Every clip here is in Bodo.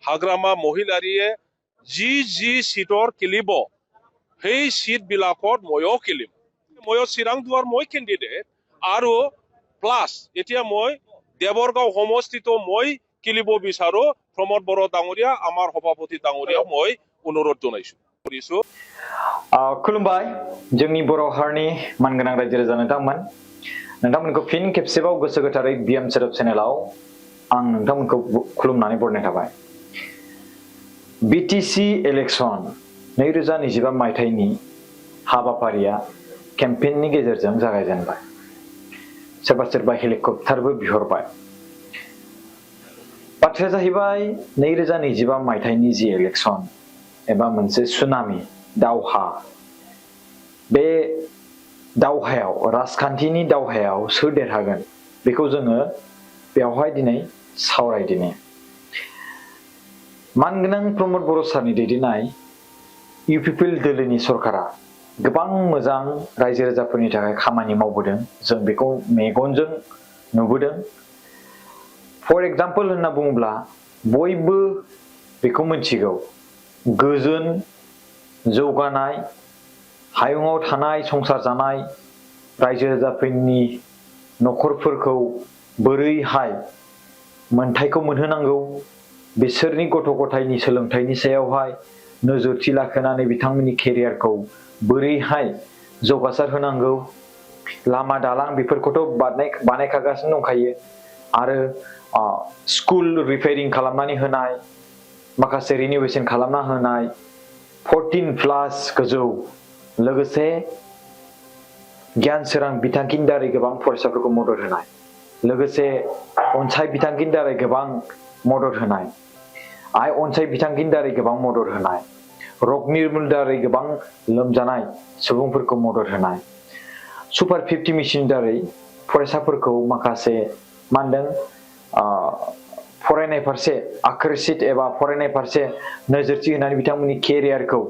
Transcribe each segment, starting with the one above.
हाग्रामा महिलारिये जी सीटर किलिब हे सीट बिलाकत मयो किलिम मयो चिरां दुआर मय कैंडिडेट आरो प्लास एटिया मय देबरगांव समस्थित मय किलिब बिसारो प्रमोद बर' डांगरिया आमार सभापति डांगरिया मय अनुरोध जनायसु खुलुमबाय जोंनि बर' हारिनि मानगोनां रायजो राजा नोंथांमोनखौ फिन खेबसेबाव गोसो गोथारै बिएम सोदोब चेनेलाव आं नोंथांमोनखौ खुलुमनानै बरायनाय थाबाय। बीटीसी इलेक्शन 2025 मायथाइनि हाबाफारिया केम्पेइननि गेजेरजों जागायजेनबाय। सोरबा हेलिकप्टारबो बिहरबाय। बाथ्राया जाहैबाय 2025 मायथाइनि जि इलेक्शन एबा मोनसे सुनामि दावहा, बे दावहायाव राजखान्थिनि दावहायाव सोर देरहागोन बेखौ जोङो बेवहाय दिनै सावरायदिनि। मानगोनां प्रमोद बर' सारनि दैदेननाय इउपिपिएल दोलोनि सरकारा गोबां मोजां रायजो राजाफोरनि थाखाय खामानि मावबोदों। जों बेखौ मेगनजों नुबोदों। फर एग्जाम्पल होनना बुङोब्ला बयबो बेखौ मिथिगौ, गोजोन जौगानाय हायुङाव थानाय संसार जानाय रायजो राजाफोरनि न'खरफोरखौ बोरैहाय मोनथायखौ मोनहोनांगौ, बिसोरनि गथ' गथायनि सोलोंथाइनि सायावहाय नोजोरथि लाखिनानै बिथांमोननि केरियारखौ बोरैहाय जौगासार होनांगौ, लामा दालां बेफोरखौथ' बानायखागासिनो दंखायो आरो स्कुल रिपेयारिं खालामनानै होनाय, माखासे रिनोवेशन खालामना होनाय, 14+ गोजौ, लोगोसे गियान सोरां बिथांखिनि दारै गोबां फरायसाफोरखौ मदद होनाय, लोगोसे अनसाय बिथांखिनि दारै गोबां मदद होनाय, आइ अनसाय बिथांखिनि दारै गोबां मदद होनाय, रग निर्मुल दारै गोबां लोमजानाय सुबुंफोरखौ मदद होनाय, सुपार 50 मिशन दारै फरायसाफोरखौ माखासे फरायनाय फारसे आक्रोशित एबा फरायनाय फारसे नोजोरथि होनानै बिथांमोननि केरियारखौ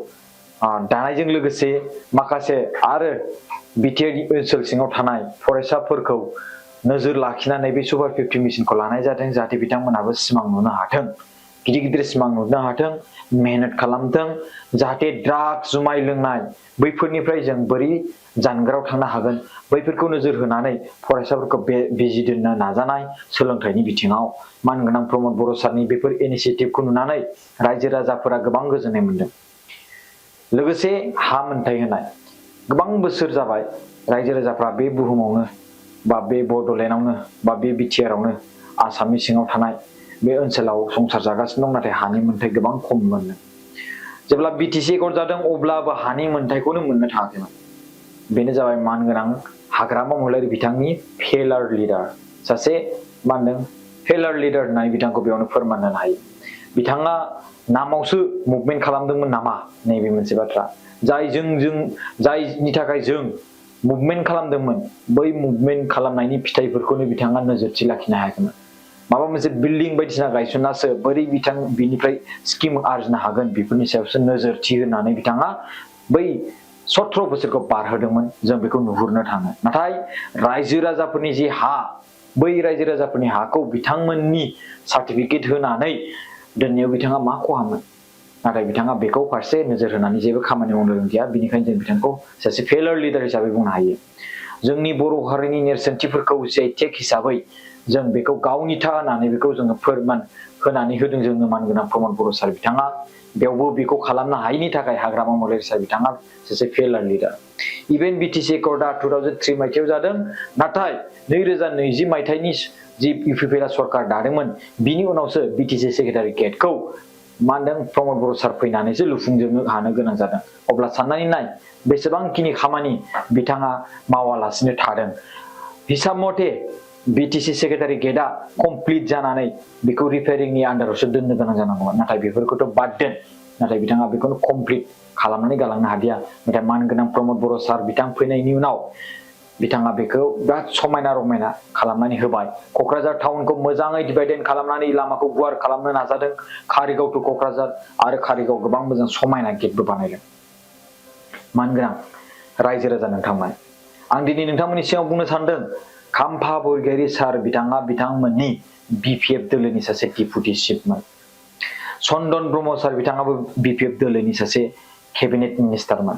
दानायजों लोगोसे माखासे आरो बिटिआरनि ओनसोल सिङाव थानाय फरायसाफोरखौ नोजोर लाखिनानै बे सुपार 50 मिशनखौ लानाय जादों, जाहाथे बिथांमोनाबो सिमां नुनो हाथों, गिदिर सिमां नुनो हाथों, मेहनत खालामथों, जाहाथे ड्राग्स जुमाय लोंनाय बैफोरनिफ्राय जों बोरै जानगाराव थांनो हागोन बैफोरखौ नोजोर होनानै फरायसाफोरखौ बिजि दोननो नाजानाय सोलोंथाइनि बिथिङाव मानगोनां प्रमोद बर' सारनि बेफोर इनिशिएटिभखौ नुनानै रायजो राजाफोरा गोबां गोजोननाय मोनदों। लोगोसे हा मोनथाय होनाय, गोबां बोसोर जाबाय रायजो राजाफ्रा बे बुहुमावनो बा बे बड'लेण्डआवनो बा बे बिटिआरआवनो आसामनि सिङाव थानाय बे ओनसोलाव संसार जागासिनो दं, नाथाय हानि मोनथाय गोबां खम मोनो। जेब्ला बीटीसी एकर्ड जादों अब्लाबो हानि मोनथायखौनो मोननो थाङाखैमोन। बेनो जाबाय मानगोनां हाग्रामा महिलारि बिथांनि फेलार लिडार, सासे फेलार लिडार होननानै बिथांखौ बेयावनो फोरमान होनो हायो। बिथाङा नामावसो मुभमेन्ट खालामदोंमोन नामा, नैबे मोनसे बाथ्रा। जायनि थाखाय जों मुभमेन्ट खालामदोंमोन बै मुभमेन्ट खालामनायनि फिथाइफोरखौनो बिथाङा नोजोरथि लाखिनो हायाखैमोन। माबा मोनसे बिल्डिं बायदिसिना गायसननासो बोरै बिनिफ्राय स्किम आरजिनो हागोन बेफोरनि सायावसो नोजोरथि होनानै बिथाङा बै 17 बोसोरखौ बारहोदोंमोन, जों बेखौ नुहुरनो थाङो। नाथाय रायजो राजाफोरनि जि हा, बै रायजो राजाफोरनि हाखौ बिथांमोननि सार्टिफिकेट होनानै दोननायाव बिथाङा मा खहामोन, नाथाय बिथाङा बेखौ फारसे नोजोर होनानै जेबो खामानि मावनो रोंदिया। बेनिखायनो जों बिथांखौ सासे फेलार लिडार हिसाबै बुंनो हायो। जोंनि बर' हारिनि नेरसोनथिफोरखौ जैटेक हिसाबै जों बेखौ गावनिथा होनानै बेखौ जोङो फोरमान होनानै होदों जोंनो मानगोनां प्रमोद बर' सार बिथाङा। बेयावबो बेखौ खालामनो हायैनि थाखाय हाग्रामा महिलारि सार बिथाङा सासे फेलार लिडार। इभेन बीटीसी एकर्डआ 2003 मायथाइयाव जादों, नाथाय 2020 मायथाइनि जि इउपिपिएल सरकार दादोंमोन बिनि उनावसो बीटीसी सेक्रेटारियेटखौ प्रमोद बर' सार फैनानैसो लुफुंजोबनो हानो गोनां जादों। अब्ला साननानै नाय बेसेबांखिनि खामानि बिथाङा मावालासिनो थादों। हिसाब मथे बीटीसी सेक्रेटारियेटआ कमप्लिट जानानै बेखौ रिपेयारिंनि आन्डारावसो दोननो गोनां जानांगौमोन, नाथाय बेफोरखौथ' बाद दोन, नाथाय बिथाङा बेखौनो कमप्लिट खालामनानै गालांनो हादिया। नाथाय मानगोनां प्रमोद बर' सार बिथां फैनायनि उनाव बिथाङा बेखौ बिराद समायना रमायना खालामनानै होबाय। क'क्राझार टाउनखौ मोजाङै डिभाइडेड खालामनानै लामाखौ गुवार खालामनो नाजादों। कारिगाव टु क'क्राझार आरो कारिगाव गोबां मोजां समायना गेटबो बानायदों। मानगोनां रायजो राजा नोंथांमोन, आं दिनै नोंथांमोननि सिगाङाव बुंनो सानदों, खाम्फा बरगयारि सार बिथाङा बिथांमोननि बिपिएफ दोलोनि सासे डिपुटि चिफमोन। चन्दन ब्रह्म सार बिथाङाबो बिपिएफ दोलोनि सासे केबिनेट मिनिस्टारमोन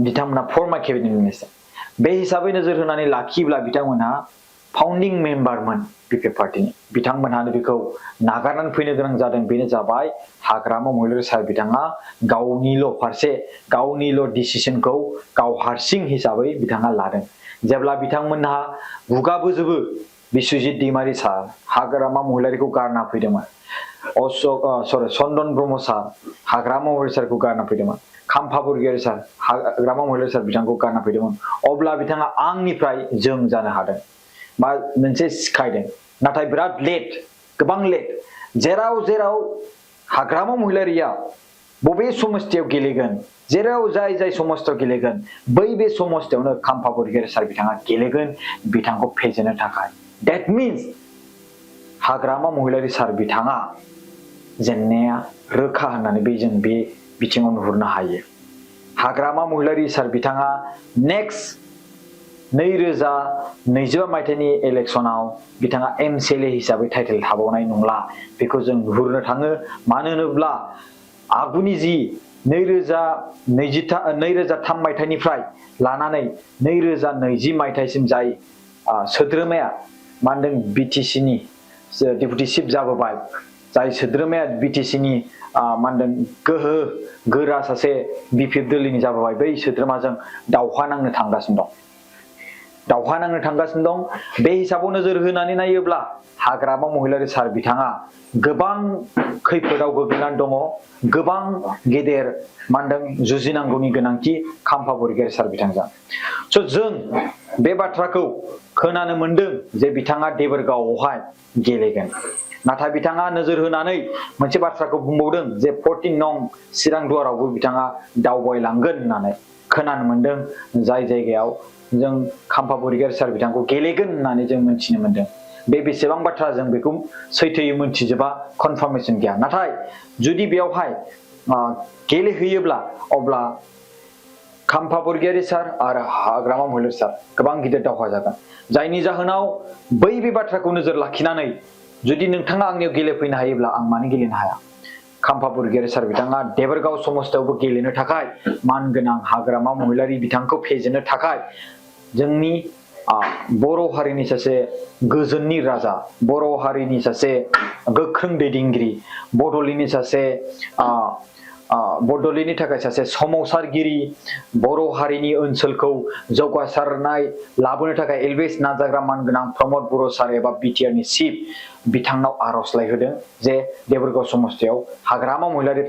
बिथांमोना फर्मार केबिनेट मिनिस्टार बे हिसाबै नोजोर होनानै लाखियोब्ला बिथांमोनहा फाउन्डिं मेम्बारमोन बिपिएफ पार्टीनि बिथांमोनहानो बेखौ नागारनानै फैनो गोनां जादों बेनो जाबाय हाग्रामा महिलारी सार बिथाङा गावनिल' फारसे गावनिल' डिसिसनखौ गाव हारसिं हिसाबै बिथाङा लादों जेब्ला बिथांमोनहा गुगाबोजोबो बिश्वजित दैमारी सार हाग्रामा महिलारीखौ गारना फैदोंमोन चन्दन ब्रह्म सार हाग्रामा महिलारी सारखौ गारना फैदोंमोन खाम्फा बरगयारी सार हाग्रामा महिलारी सार बिथांखौ गारना फैदोंमोन अब्ला बिथाङा आंनिफ्राय जों जानो हादों बा मोनसे सिखायदों नाथाय बिराद लेट गोबां लेट जेराव जेराव हाग्रामा महिलारीया बबे समस्थियाव गेलेगोन जेराव जाय समस्थियाव गेलेगोन बे समस्थियावनो खाम्फा बरगयारी सार बिथाङा गेलेगोन बिथांखौ फेजेननो थाखाय that means हाग्रामा महिलारी सार बिथाङा जेननाया रोखा होननानै जों बे बिथिङाव नुहुरनो हायो हाग्रामा महिलारी सार बिथाङा नेक्स्ट 2025 मायथाइनि इलेक्शनाव बिथाङा एमसिएलए हिसाबै टाइटेल थाबावनाय नंला बेखौ जों नुहुरनो थाङो मानो होनोब्ला आगुनि जि 2003 मायथाइनिफ्राय लानानै 2020 मायथाइसिम जाय सोद्रोमाया मा होनदों बिटिसिनि डेपुटि चिफ जाबोबाय जाय सोद्रोमाया बिटिसिनि मा होनदों गोहो गोरा सासे बिपिएफ दोलोनि जाबोबाय बै सोद्रोमाजों दावहा नांनो थांगासिनो दं बे हिसाबाव नोजोर होनानै नायोब्ला हाग्रामा महिलारी सार बिथाङा गोबां खैफोदाव गोग्लैनानै दङ गोबां गेदेर मा होनदों जुजिनांगौनि गोनांथि खाम्फा बरगयारी सार बिथांजों स' जों बे बाथ्राखौ खोनानो मोनदों जे बिथाङा देबोरगावआवहाय गेलेगोन नाथाय बिथाङा नोजोर होनानै मोनसे बाथ्राखौ बुंबावदों जे 14 नं चिरां दुवारावबो बिथाङा दावबायलांगोन होननानै खोनानो मोनदों जाय जायगायाव जों खाम्फा बरगयारी सार बिथांखौ गेलेगोन होननानै जों मिथिनो मोनदों बे बेसेबां बाथ्रा जों बेखौ सैथोयै मोनथिजोबा कनफार्मेशन गैया नाथाय जुदि बेयावहाय गेलेहैयोब्ला अब्ला खाम्फा बरगयारी सार आरो हाग्रामा महिलारी सार गोबां गिदिर दावहा जागोन जायनि जाहोनाव बे बाथ्राखौ नोजोर लाखिनानै जुदि नोंथाङा आंनियाव गेलेफैनो हायोब्ला आं मानो गेलेनो हाया खाम्फा बरगयारी सार बिथाङा देबोरगाव समस्थियावबो गेलेनो थाखाय मानगोनां हाग्रामा महिलारी बिथांखौ फेजेननो थाखाय जोंनि बर' हारिनि सासे गोजोननि राजा बर' हारिनि सासे गोख्रों दैदेनगिरि बड'लेण्डनि सासे बड'लेण्डनि थाखाय सासे सोमावसारगिरि बर' हारिनि ओनसोलखौ जौगासारनाय लाबोनो थाखाय एलवेज नाजाग्रा मानगोनां प्रमद बर' सार एबा बिटिआरनि चिफ बिथांनाव आर'जलाइ होदों जे देबोरगाव समस्थियाव हाग्रामा महिलारी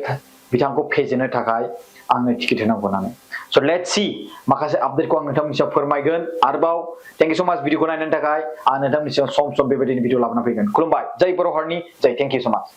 बिथांखौ फेजेननो थाखाय आंनो टिकेट होनांगौ होननानै स' लेट्स सी माखासे आपडेटखौ आं नोंथांमोननिसिम फोरमायगोन आरोबाव थेंक इउ स' माच भिडिअखौ नायनायनि थाखाय आं नोंथांमोननिसिम सम बेबायदिनो भिडिअ लाबोना फैगोन खुलुमबाय जय बर' हारिनि जय थेंक इउ स' माच